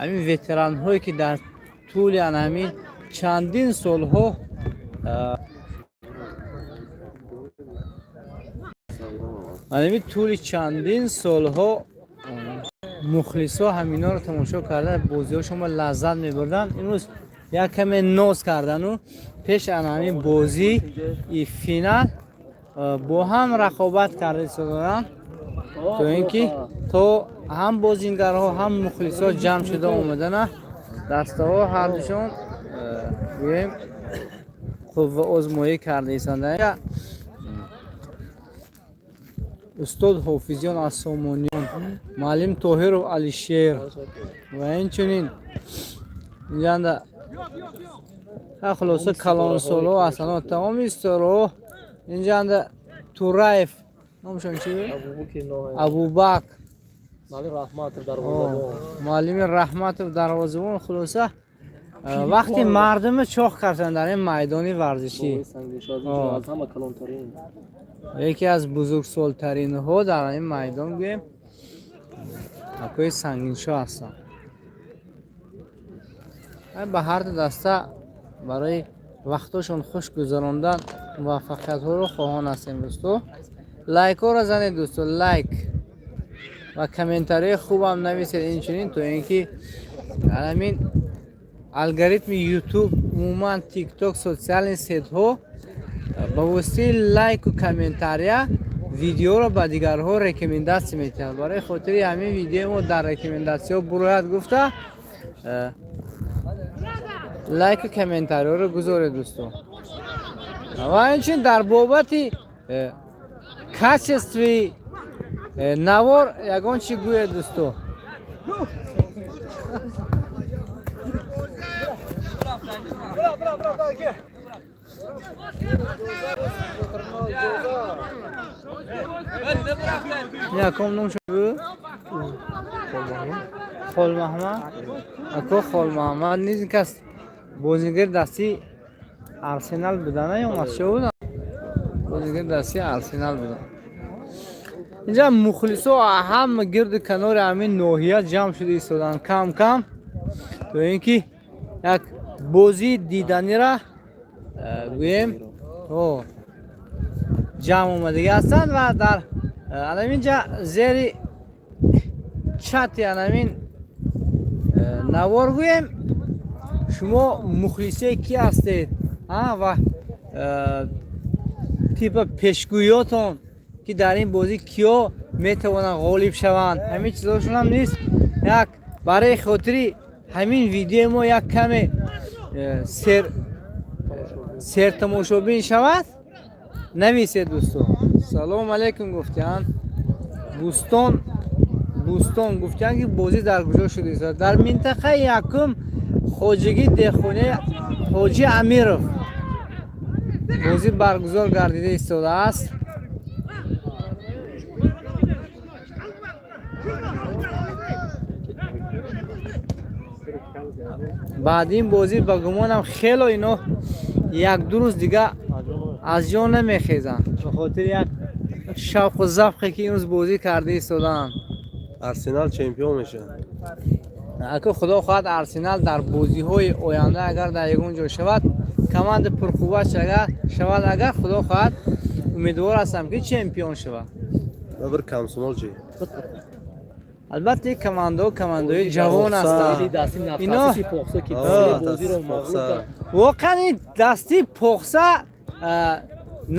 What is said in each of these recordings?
Ҳамин ветеранҳое, ки дар тӯли ана ҳамин чандин солҳо, ҳамин тӯли чандин солҳо мухлисо ҳаминҳоро тамошо карда, бозиҳошонро лаззат мебурданд, имрӯз як каме ноз кардану пеш ана ҳамин бозии финал бо ҳам рақобат карда истоданд, то ин ки то ҳам бозингарҳо, ҳам мухлисо ҷамъ шуда омадана. Дастаҳо ҳардушон, гӯем, қувваозмоӣ карда истоданд. Устод Ҳофизиён аз Сомониён, муаллим Тоҳиров Алишер ва инчунин инҷанда, хулоса, калонсолҳо ҳастанд, тамоми истораҳо. Инҷанда Тураев, номшон чи? Абубакр, муаллими Раҳматов дарвозабон. Хулоса, вақти мардуми чоҳ карданд дар ин майдони варзишӣ. Яке аз бузургсолтаринҳо дар ин майдон, гӯем, акои Сангиншоҳ ҳастанд. Ба ҳарду даста барои вақтошон хуш гузарондан муваффақиятҳоро хоҳон ҳастем. Дӯсто, лайкҳоро занед, дӯсто, лайк ва комментарияи хубам нависед инчунин, то ин ки ҳамин алгоритми Ютуб, умуман Тикток, социальный сеть ҳо ба воситаи лайку комментария видеоро ба дигарҳо рекомендация метиҳад. Барои хотири ҳамин видеои мо дар рекомендация ҳо бурояд гуфта, лайку комментариҳоро гузоред, дӯсто. Ва инчунин дар бобати качество и навор ягон чӣ гӯед, дӯсто. Яком ном шуд? Холмаҳмад. Ако Холмаҳмад низ кас бозигари дастии Арсенал будана ё масча будан? Бозигари дастии Арсенал будан. Инҷа мухлисо ҳама гирду канори ҳамин ноҳия ҷамъ шуда истоданд кам кам, то ин ки як бозии диданира, гӯем, ҷамъ омадагӣ ҳастанд. Ва дар анаминҷа зери чати анамин навор, гӯем, шумо мухлисе ки ҳастед ва типа пешгӯиётон, ки дар ин бозӣ киё метавонанд ғолиб шаванд, ҳамин чизошонам нест. Як барои хотири ҳамин видеои мо як каме сертамошобин шавад, нависед, дӯсто. Салому алайкум гуфтиянд. Бӯстон, Бӯстон гуфтиянд, ки бозӣ дар куҷо шуда? Дар минтақаи якум, хоҷагии деҳқонии Ҳоҷи Амиров бозӣ баргузор гардида истодааст. Баъди ин бозӣ, ба гумонам, хело ино як-ду рӯз дига аз ҷо намехезанд, ба хотири як шавқу завқе, ки имрӯз бозӣ карда истодаанд. Арсенал чемпион мешавад. Ако, худо хоҳад, Арсенал дар бозиҳои оянда, агар дар ягон ҷо шавад, команда пурқувват шавад, агар худо хоҳад, умедвор ҳастам, ки чемпион шавад. Бир Комсомол чӣ? Албатта, ин командаҳо командаҳои ҷавон ҳастанд. Ино воқеан ин дасти Похса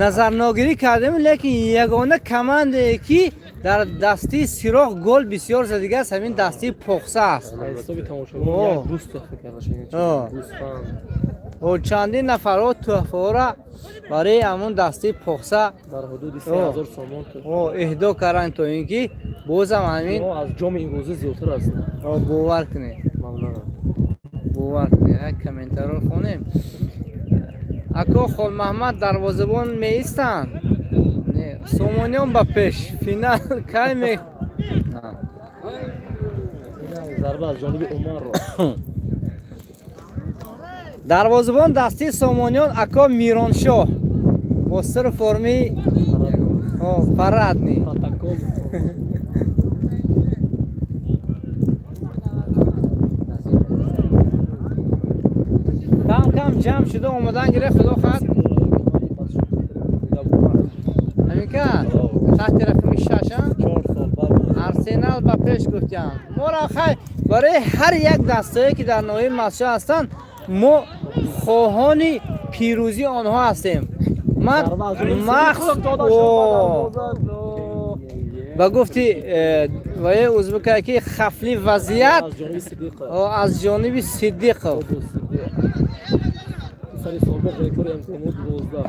назарногирӣ кардем, лекин ягона командае, ки дар дастии Сироғ гол бисёр задигааст, ҳамин дастии Похса аст. О. Чандин нафарҳо тӯҳфаҳоро барои ҳамон дастии Похса дар ҳудуди 3000 сомон эҳдо карданд, то ин ки бозам ҳамин аз ҷоми имрӯзӣ зиёдтар аст. Бовар кунед, бовар кунед. Як комментарро хонем. Ако Холмаҳмад дарвозабон меистанд? Не, Сомониён ба пеш, финал кай ме Зарба аз ҷониби Умарро. Дарвозабон дастии Сомониён ако Мироншоҳ бо сиру форми парадный. Протокол. Ҷамъ шуда омадан гире, худо хоҳад. Ҳамин ка таҳти рақами 6. 4 сол баъд. Арсенал ба пеш гуфтям. Моро хай, барои ҳар як дастае, ки дар ноҳияи Мастчоҳ ҳастанд, мо хоҳони пирӯзии онҳо ҳастем. Ман махс О! Ба гуфти вае узбека, ки хафли вазъият. Аз ҷониби Сиддиқов. О, аз ҷониби Сиддиқов. Писари собиқ рекори МКМ 12.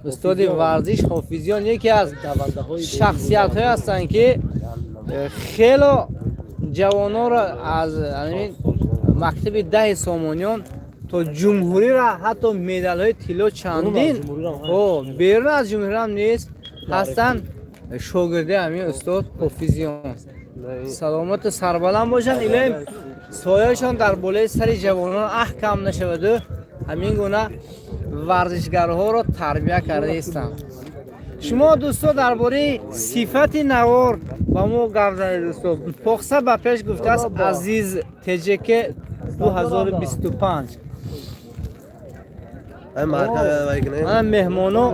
Устоди варзиш Ҳофизиён яке аз давандаҳои шахсиятҳое ҳастанд, ки хело ҷавононро аз ҳамин мактаби 10-и Сомониён то ҷумҳуриро, ҳатто медалҳои тилло чандин. О, берун аз ҷумҳуриам нест ҳастанд шогирди ҳамин устод Ҳофизиён. Саломату сарбаланд бошанд. Илоҳим, сояшон дар болои сари ҷавонон аҳкам нашаваду ҳамин гуна варзишгарҳоро тарбия карда истанд. Шумо, дӯсто, дар бораи сифати навор ба мо гап занед. Дӯсто, Похса ба пеш гуфтааст Азиз ТЖК 2025. Ай марка вай кунем. Мана меҳмоно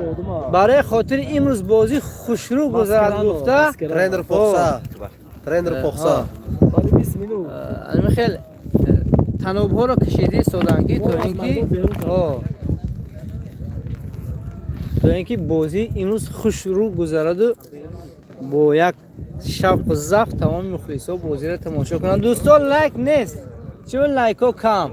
барои хотири имрӯз бозӣ хушрӯ гузарад гуфта. Тренер Похса. Тренер Похса. Баъди 20 минут. Ҳамин хел танобҳоро кашида истоданд, ки то ин ки бозӣ имрӯз хушрӯ гузараду бо як шавқу завқ тамоми мухлисо бозиро тамошо кунанд. Дӯстон, лайк нест, чун лайкҳо кам.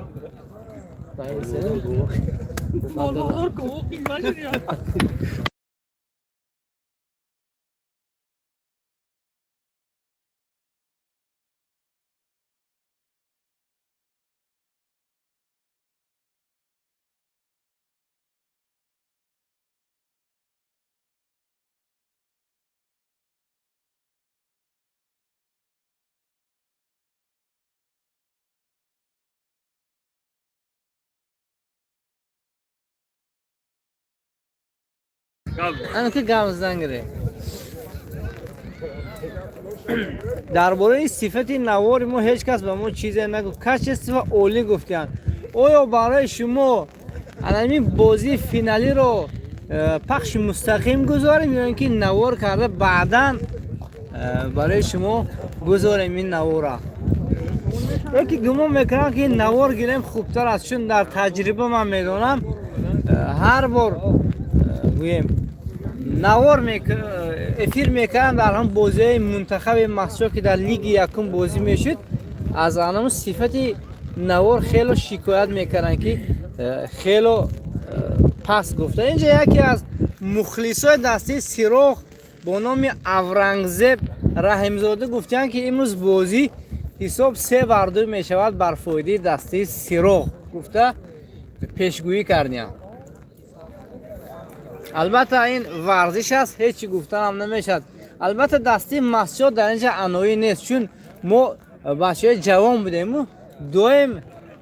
Ана ки гап гире дар бораи сифати навори мо, ҳеҷ кас ба мо чизе нагуфт. Качество олӣ гуфтиянд. Оё барои шумо анамин бозии финалиро пахши мустақим гузорем ё ин ки навор карда баъдан барои шумо гузорем ин навора? Яке гумон мекунам, ки навор гирем хубтар аст, чун дар таҷриба ман медонам, ҳар бор гӯем навор эфир мекардам, дар ҳам бозиҳои мунтахаби Мастчоҳ, ки дар лиги якум бозӣ мешуд, аз анаму сифати навор хело шикоят мекарданд, ки хело паст гуфта. Инҷа яке аз мухлисои дастаи Сироғ бо номи Аврангзеб Раҳимзода гуфтанд, ки имрӯз бозӣ ҳисоб 3-2 мешавад бар фоидаи дастаи Сироғ гуфта пешгӯӣ кардиям. Албатта, ин варзиш аст, ҳеҷ чӣ гуфтанам намешавад. Албатта, дастаи Мастчоҳ дар инҷа аноӣ нест, чун мо бачаҳои ҷавон будему доим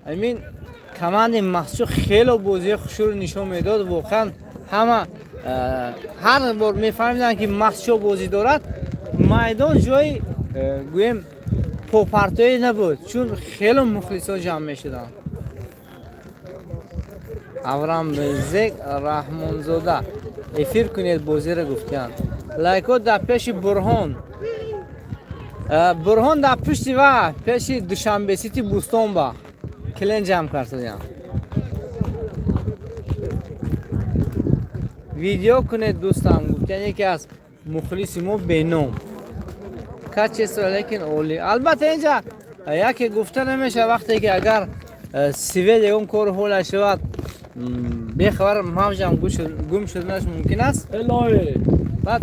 ҳамин командаи Мастчоҳ хело бозии хушрӯ нишон медод. Воқеан, ҳама ҳар бор мефаҳмиданд, ки Мастчоҳ бозӣ дорад, майдон ҷои гӯем попартоӣ набуд, чун хело мухлисон ҷамъ мешуданд. Аврамзек Раҳмонзода, эфир кунед бозиро гуфтиянд. Лайкҳо дар пеши Бурҳон. Бурҳон дар пушти ва пеши Душанбесити Бӯстон ба клиент ҷамъ кардаянд. Видео кунед, дӯстам, гуфтиян яке аз мухлиси мо беном. Качество лекин олӣ. Албатта, инҷа яке гуфта намешавад, вақте ки агар свет ягон кори ҳола шавад, бехабар мавҷам гум шуданаш мумкин аст. Элоҳе. Баъд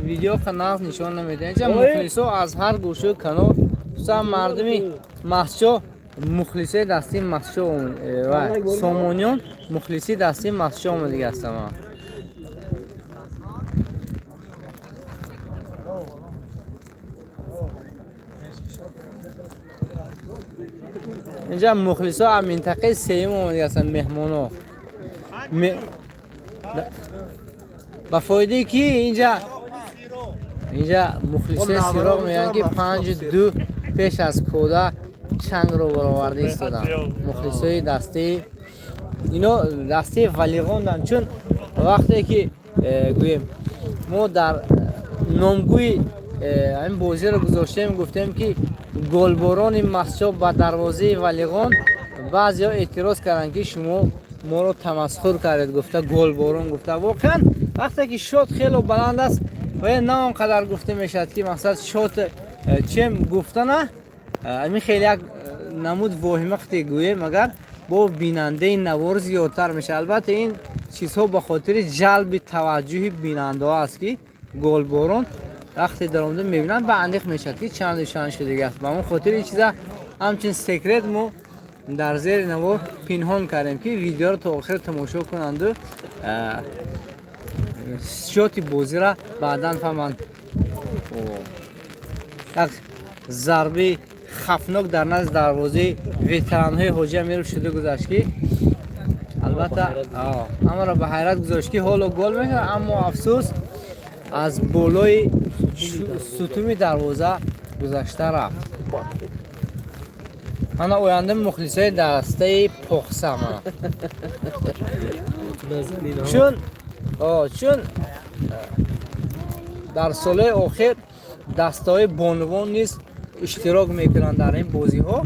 видео нағз нишон намедиҳад. Инҷа мухлисо аз ҳар гӯшаю канор, хусусан мардуми Мастчоҳ, мухлисои дастаи Мастчоҳ ва Сомониён, мухлиси дастаи Мастчоҳ омадига ҳастам. Инҷа мухлисо аз минтақаи сеюм омадига ҳастанд, меҳмоно. Ба фоидаи ки инҷа мухлисои Сироғ мегӯянд, ки 5-2 пеш аз кода. Чангро бароварда истоданд мухлисои дастаи ино, дастаи Валиғонданд. Чун вақте ки гӯем, мо дар номгӯи ҳамин бозиро гузоштем, гуфтем, ки голборони Мастчоҳ ба дарвозаи Валиғон, баъзеҳо эътироз карданд, ки шумо моро тамасхур кардед, гуфта, голборон гуфта. Воқеан, вақте ки счёт хело баланд аст ва на он қадар гуфта мешавад, ки мақсад счёт чем гуфтана, ҳамин хеле як намуд воҳима қите гӯем, агар бо бинандаи навор зиёдтар мешавад. Албатта, ин чизҳо ба хотири ҷалби таваҷҷӯҳи бинандаҳо аст, ки голборон вақте даромада мебинанд, ба аниқ мешавад, ки чанду чанд шудагӣ аст. Ба он хотир ин чиза ҳамчун секрет мо дар зери навор пинҳон кардем, ки видеоро то охир тамошо кунанду счёти бозиро баъдан фаҳманд. Як зарби хафнок дар назди дарвозаи ветеранҳои Ҳоҷи Амиров шуда гузашт, ки албатта ҳамаро ба ҳайрат гузошт, ки ҳоло гол мешавад, аммо афсӯс, аз болои сутуми дарвоза гузашта рафт. Мана оянда мухлисои дастаи Похса, мана. Чун дар солҳои охир дастаҳои бонувон низ иштирок мекунанд дар ин бозиҳо,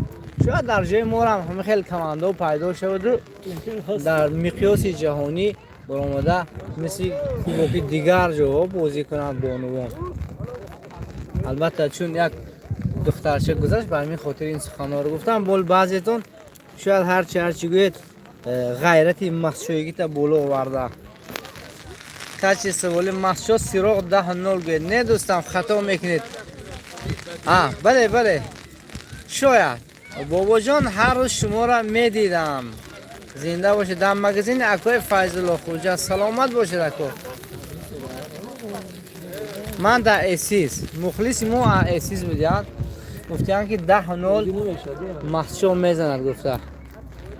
шояд дар ҷои моро ҳам ҳама хел командаҳо пайдо шаваду дар миқёси ҷаҳонӣ баромада, мисли кубоки дигар ҷоҳо бозӣ кунанд бонувон. Албатта, чун як духтарча гузашт, ба ҳамин хотир ин суханҳоро гуфтам. Бол баъзетон шояд ҳарчи гӯед, ғайрати мастчоигита боло оварда. Качество воли Мастчо Сироқ 10-0 гӯед. Не, дӯстам, хато мекунед. А бале, бале, шояд. Бобоҷон, ҳар рӯз шуморо медидам, зинда бошед. Дар магазини акои Файзулло Хуҷа. Саломат бошед, ако. Ман дар Эсис, мухлиси мо Эсис будиянд, гуфтиянд, ки 10-0 Мастчо мезанад гуфта.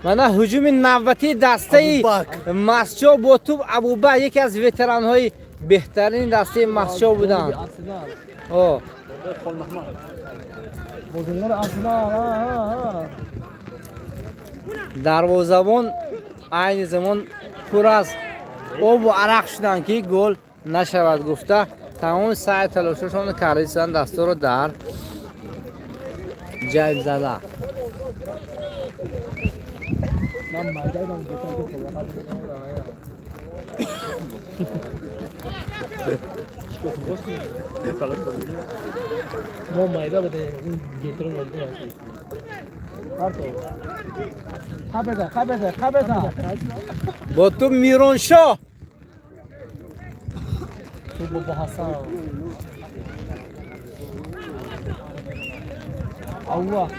Мана ҳуҷуми навбатии дастаи Мастчо бо туп Абубак, яке аз ветеранҳои беҳтарини дастаи Мастчо буданд. О. Бозингар Арсенал. Ha. Дарвозабон айни замон пур аз обу арақ шуданд, ки гол нашавад гуфта, тамоми саъй талошашонро кардистанд, дастаро дар ҷайб зада. Ман майдонам гуфтам, ки хуб. Мо майда будем, ин гетрон будем. Парто. Хабеда, хабеда, хабеда. Бо ту Мироншоҳ. Ту бо Ҳасан. Аллоҳ.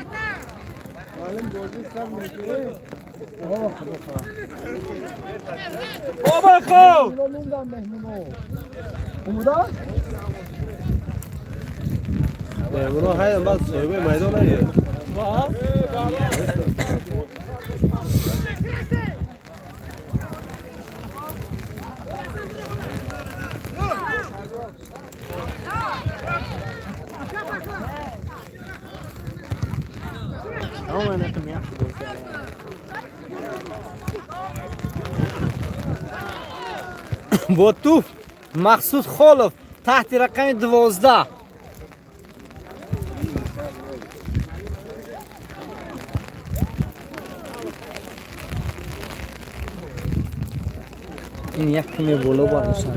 معلم بازی سر میکنه. بابا خو. موندم مهمونو. اومدن؟ مهمونا هیدن، بعد صاحبه میدان نیه. وا. Бо туп Мақсуд Холов таҳти рақами 12. Ин як каме боло бардоштан.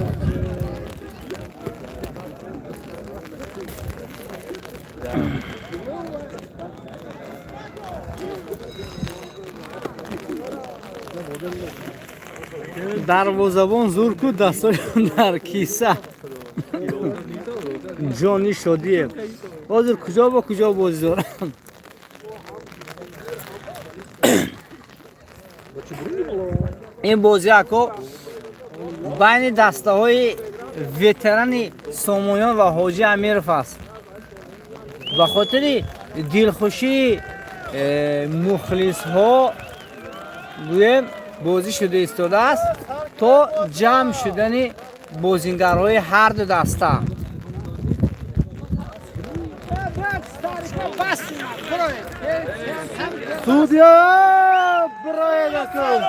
Дарвозабон зур ку, дастошон дар киса. Ҷони Шодиев, ҳозир куҷо бо куҷо бозӣ доранд? Ин бозӣ, ако, байни дастаҳои ветерани Сомониён ва Ҳоҷи Амиров аст. Ба хотири дилхушии мухлисҳо гӯем, бозӣ шуда истодааст то ҷамъ шудани бозингарҳои ҳарду даста. Судья Брайдаков!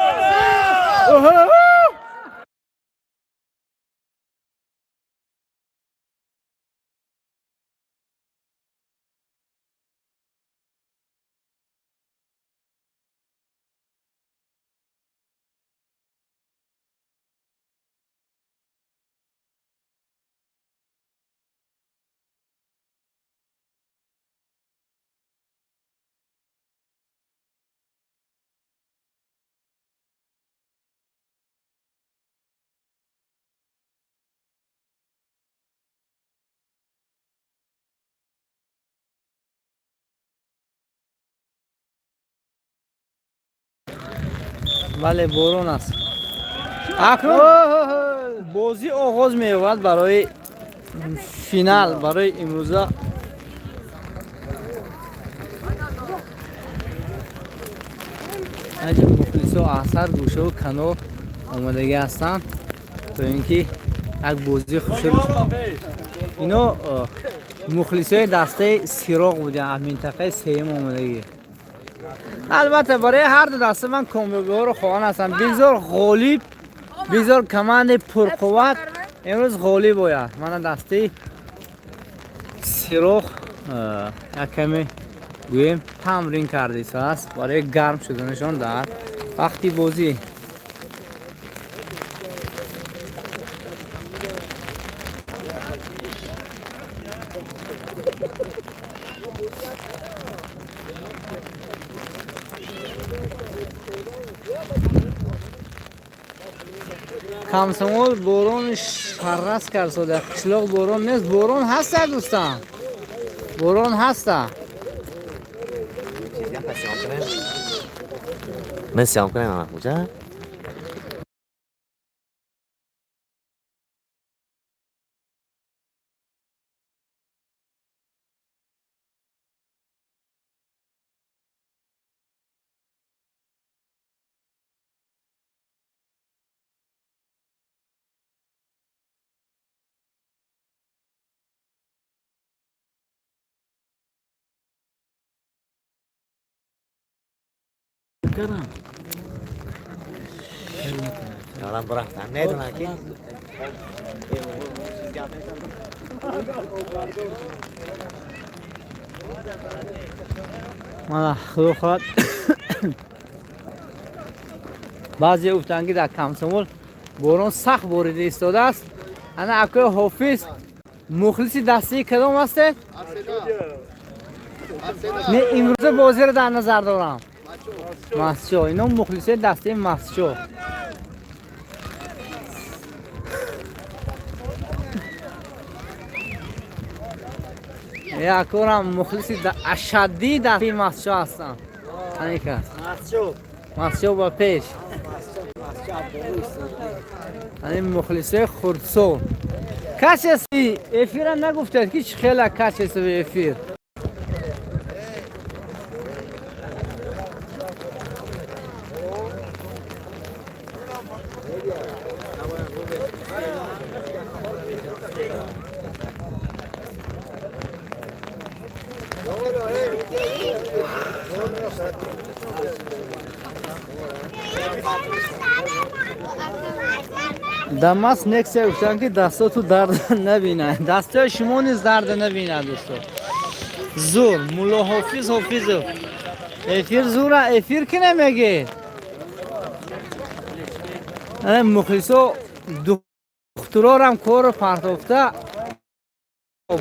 Бале, борон аст. Акнун бозӣ оғоз меёбад барои финал, барои имрӯза. Аҷи мухлисо аз ҳар гӯшаву канор омадагӣ ҳастанд, то ин ки як бозии хушро. Ино мухлисои дастаи Сироқ буданд, аз минтақаи сеюм омадагӣ. Албатта, барои ҳар ду даста ман комёбиҳоро хоҳон ҳастам. Бигзор ғолиб, бигзор командаи пурқувват имрӯз ғолиб ояд. Мана дастаи Сироқ як каме гӯем тамрин кардисааст барои гарм шуданашон дар вақти бозӣ. Комсомол борони шаррас кард сода. Қишлоқ борон нест, борон ҳаста, дӯстан, борон ҳаста. من سیام کنم محمود. الان برفتم ندونم که Мана, худо хоҳад, баъзе гуфтанд, ки дар Комсомол борон сахт борида истодааст. Ана акои Ҳофиз, мухлиси дастаи кадом ҳастед? Не, имрӯза бозиро дар назар дорам. Масчо. Ино мухлисои дастаи Масчо. Якорам мухлиси ашаддии дастаи Масчо ҳастанд. Аника Масчо ба пеш! Ани мухлисои хурдсол. Качеси эфира нагуфтед, ки чӣ хела качеси эфир. Дамас Нексия гуфтанд, ки дастоту дард набинад. Дастои шумо низ дард набинад, дӯсто. Зур, мулло Ҳофиз Ҳофизов. Эфир зура, эфир ки намегӣ? Ана мухлисо духтурорам корро партофта,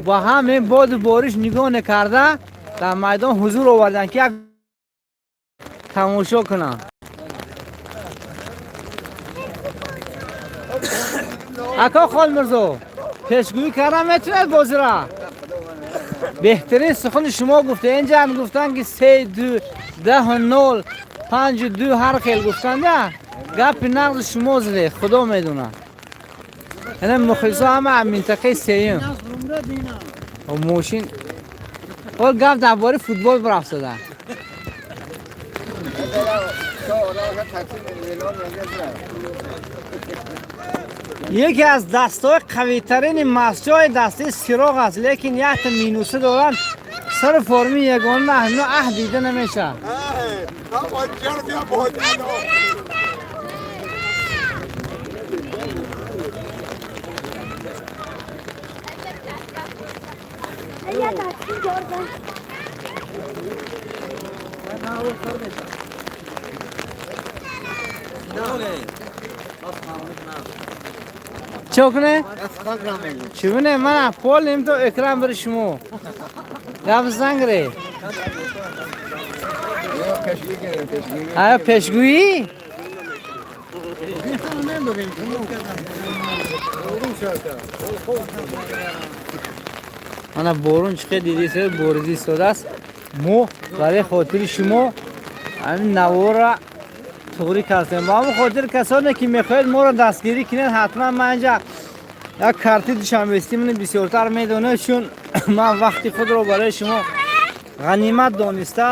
ба ҳамин боду бориш нигоҳ накарда, дар майдон ҳузур оварданд, ки як тамошо кунанд. Ако Холмирзо, пешгӯӣ кардан метавонед бозира? Беҳтарин сухани шумо гуфта. Инҷа ҳам гуфтанд, ки 3-2, 10-0, 5-2, ҳар хел гуфтанда. Гапи нағзи шумо заде, худо медонад. Ана мухлисо ҳама аз минтақаи сеюм. Мошин ҳол гап дар бораи футбол рафт зада. Яке аз дастҳои қавитарини Масҷои дастаи Сироғ аст, лекин якта минуса доранд. Сар форми ягона ҳамино аҳ дида намешавад. Чӣ кунe? Чӣ мана пол ним то экран бери шумо. Гап зангре. Ая пешгӯӣ? Мана борун чӣ қадр диди сер бориди истодааст. Мо барои хотири шумо ҳамин наворро туғрӣ кардем. Ба ҳамон хотир касоне ки мехоҳед моро дастгирӣ кунед, ҳатман ман инҷа як карти душанбестӣ мани бисёртар медонед, чун ман вақти худро барои шумо ғанимат дониста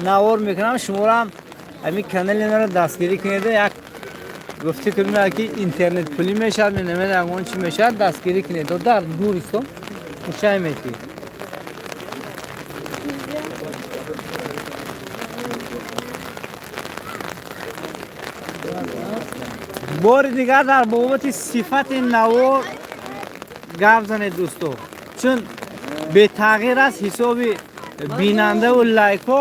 навор мекунам. Шуморо ҳам ҳамин канали маро дастгирӣ кунед. Як гуфтӣ кунед ки интернет пулӣ мешавад, намедонам ягон чӣ мешавад, дастгирӣ кунед. Дар дур исто чай метӣ. Бори дигар дар бобати сифати навор гап занед дӯсто, чун бетағйир аст ҳисоби бинандаву лайкҳо.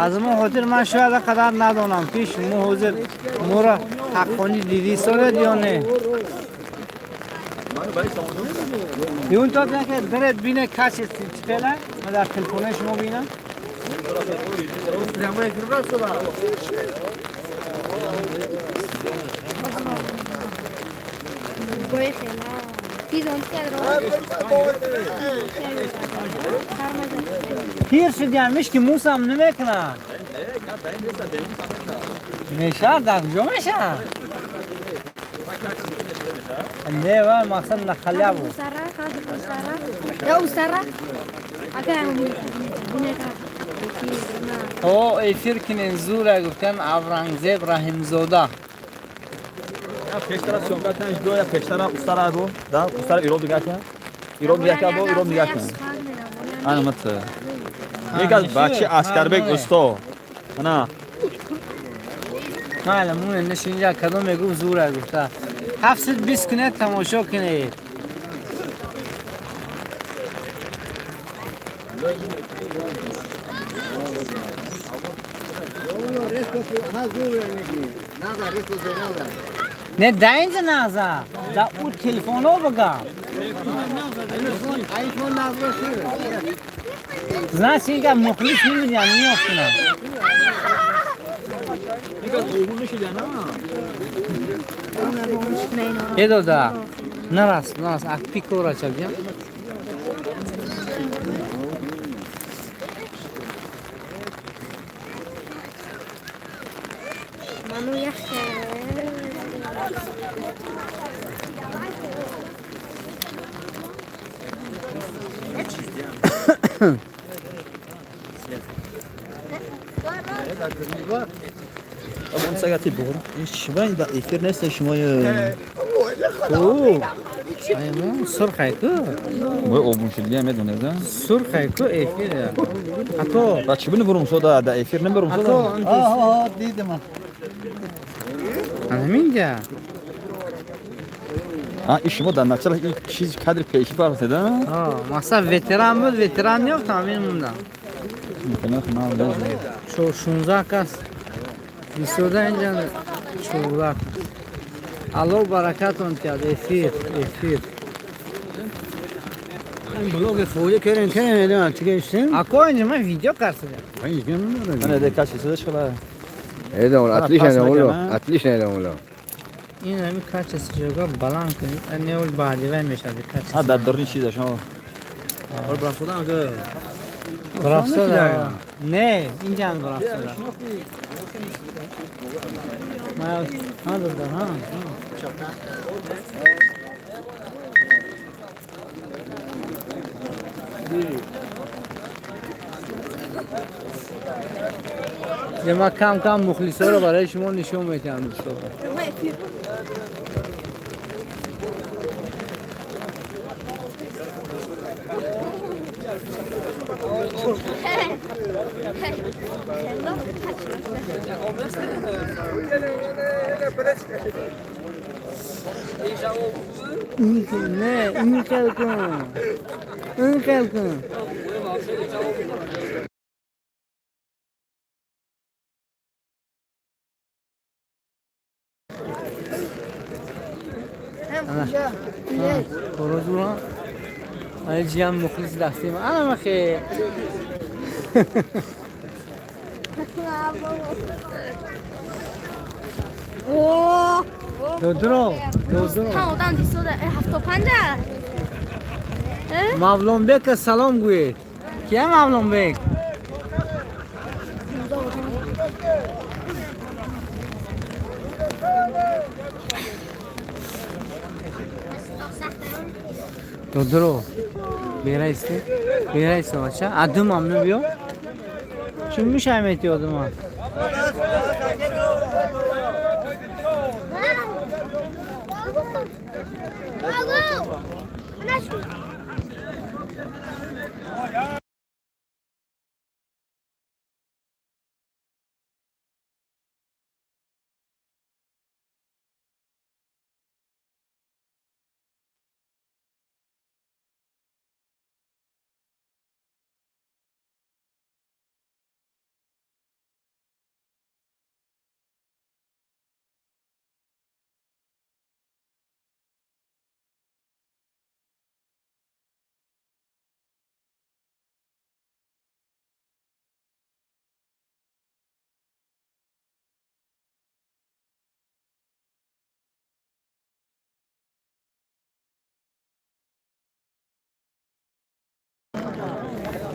Аз мо хотир ман шояд қадар надонам ки шумо ҳозир моро ҳаққонӣ дидӣ истодед ё не. Юн то деред бине каси чӣ хела ман дар телефонаи шумо бинам. Пир шудиам, ҳеч ки мусам намекунад. Мешавад, дар куҷо мешавад? Не, ва мақсад нахалябу. О, эфир кинен зура гуфтан Аврангзеб Раҳимзода. Пештара съёмка кунаш ду я пештара устара бу, да, устара ироб дигар кун. Ироб дигар кун, бо ироб дигар кун. Ана мат. Як аз бачи Аскарбек усто. Ана. Майла, муне нишинҷа кадом мегуфт зура гуфта. 720 кунед тамошо кунед. Не да инҷа наза, да ӯ телефоно бигам. Значит, инга мухлис намедиҳам, меёфтунам. Е дода, нарас, нарас, ак пикора чабиям. Сурхай ку? Ой, обун шудия медонед, а? Сурхай ку эфир. Ако. Ба чӣ бинебурум сода, да эфир небурум сода? Ако. Аҳа, дидам. Ҳаминҷа. А, и шумо дар начала ин чиз кадри пеши фармудед, а? А, масалан ветеран буд, ветеран ёфтам, ҳамин мондам. 16 кас истода инҷа 14. Аллоҳ баракатон диҳад. Эфир, эфир. Блоги фоида кардем, ки намедонам чӣ гештем. Ако инҷа ман видео кардам. Ана де каши сода шула. Эдам, отлично, эдам, отлично, эдам. Ин ҳамин качество ҷойгоҳ баланд кунед, неол баъдивай мешавад качество. А дар дурни чиза шумо. Рафтода. Не, инҷа ҳам рафтода. Ҳа, дода, ҳа. Ман кам кам мухлисоро барои шумо нишон медиҳам дӯсто. Не, ин хел кун. Ин хел кун. Хорозура. Ай ҷиям мухлис дастим. Ана махе. Додро, додро. Одам дисода 75. Мавлонбека салом гӯед. Кия Мавлонбек? Додро. Берайсти? Берайсти бача. Адым амну биё. Чун мешамети одума?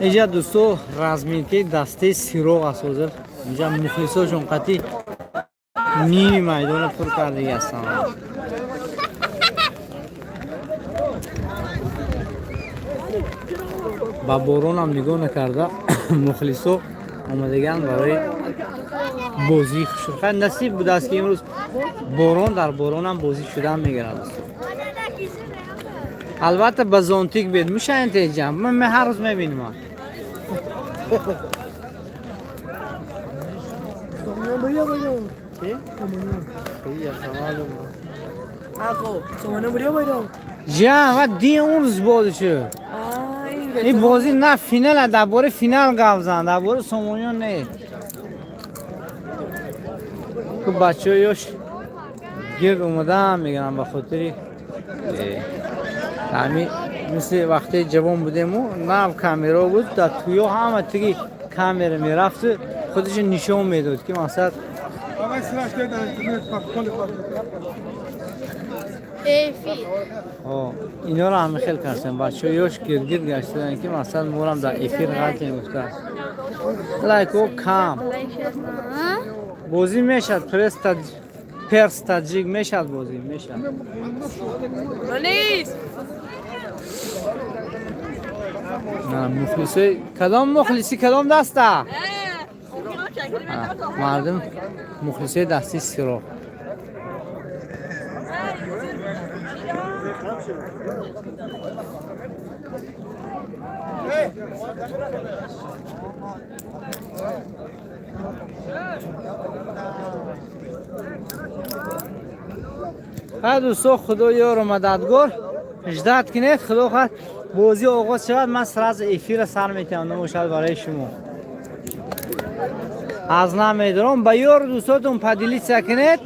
Инҷа дӯсто разминкаи дастаи Сироғ аст ҳозир. Инҷа мухлисошон қатъи ними майдонро пур кардагӣ ҳастанд. Ба боронам нигоҳ накарда мухлисо омадагианд барои бозии хушрӯ. Хайр, насиб будааст, ки имрӯз борон дар боронам бозӣ шудан мегирад дӯсто. Албатта ба зонтик бед мешаен теҷам. Ман ҳар рӯз мебинам. Ҷа ва ди он рӯз бозӣ шуд. Ин бозӣ на финал, дар бораи финал гап зан, дар бораи Сомониён не. Ку бачаҳо ёш гирд омадаам мегӯянд ба хотири ҳами мисли вақте ҷавон будему нав камерао буд, дар туё ҳама тиги камера мерафту худашо нишон медод, ки мақсад. Инёро ҳама хел кардем, бачаҳо ёш гирдгирд гаштаанд, ки мақсад морам дар эфир ғалтем гуфта. Лайко кам. Бозӣ мешад, пресс перс таҷик мешад, бозӣ мешад. Мухлиси кадом, мухлиси кадом даста? Мардум мухлисои дасти Сироғ. Ха дӯсто, худо ёру мададгор. Ждать кунед, худо хоҳад бозӣ оғоз шавад, ман сразу эфира сар метиҳам, намошад барои шумо. Аз намедорам, ба ёру дӯстотон поделиться кунед,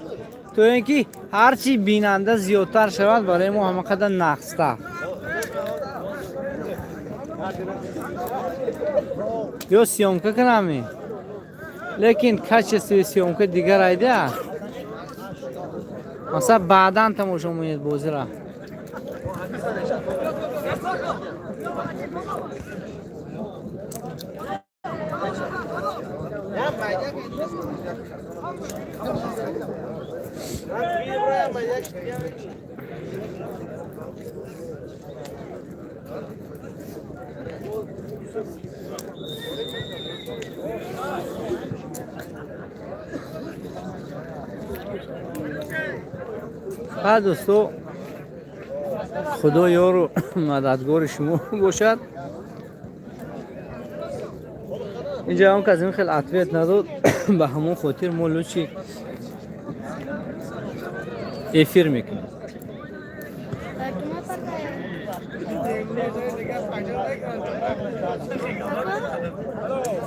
то ин ки ҳарчи бинанда зиёдтар шавад, барои мо ҳама қадар нақстар. Ё съёмка кунам, лекин качествои съёмка дигар айда. Масалан, баъдан тамошо монед бозиро. Ха дӯсто, худо ёру мададгори шумо бошад. Инҷа он кас ин хел ответ надод, ба ҳамон хотир мо лучше эфир мекунем. Tuma parda.